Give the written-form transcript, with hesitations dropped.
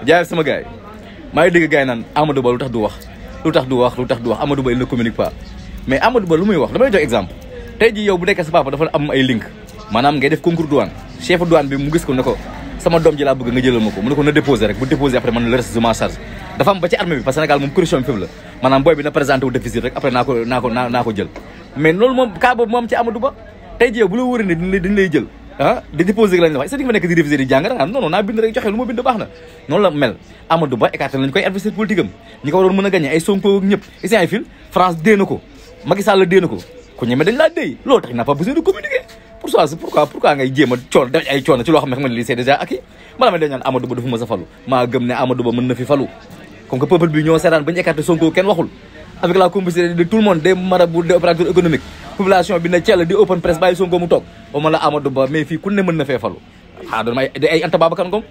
jaay sama gars yi maa ngi dégg gars yi naan Amadou Ba lu tax du wax Amadou Ba il ne communique pas mais Amadou Ba lu muy wax dama lay jox exemple tey jii yow bu nekkee sa papa dafa am ay link maanaam ngay def concours douane chef douane bi mu gis ko ne ko sama doom ji laa bëgg nga jëlal ma ko mu ne ko na déposer rek bu déposer après man le reste je m'en charge dafa am ba ci armée bi parce que Sénégal moom corruption bi fépp la maanaam booy bi na présenté wu déficit rek après naa ko jël mais loolu moom cas boobu moom ci Amadou Ba tey jii yow bu la wóoree ne dañ lay jël di déposer lañ la wax est-ce que di nga fa nekk di réviser di jàng da non naa bind rek joxe lu ma bind baax na noonu la mel Amadou Ba écarté lañ koy adversaire politique am ñi ko waroon mën a gagné ay Sonko ak ñëpp ici ay fil France dee na ko Macky Sall dee na ko ku ñeme dañ laa déy loolu tax n'a pas besoin de communiquer pourquoi ngay jéem a coono def ay coono ci loo xam ne xam nga ne lii c'est déjà acquis mala ma dañ naan Amadou Ba dafa mës a falu maa gëm ne Amadou Ba mën na fi falu comme que peuple bi ñoo seetaan bañu écarté Sonko kenn waxul avec la complicité de tout le monde des marabouts des opérateurs économiques population bi na cell di open press bàyyi Sonko mu toog ba ma la Amadou Ba mais fii ku ne mën na fee falu doon ay Anta Babacar Ngom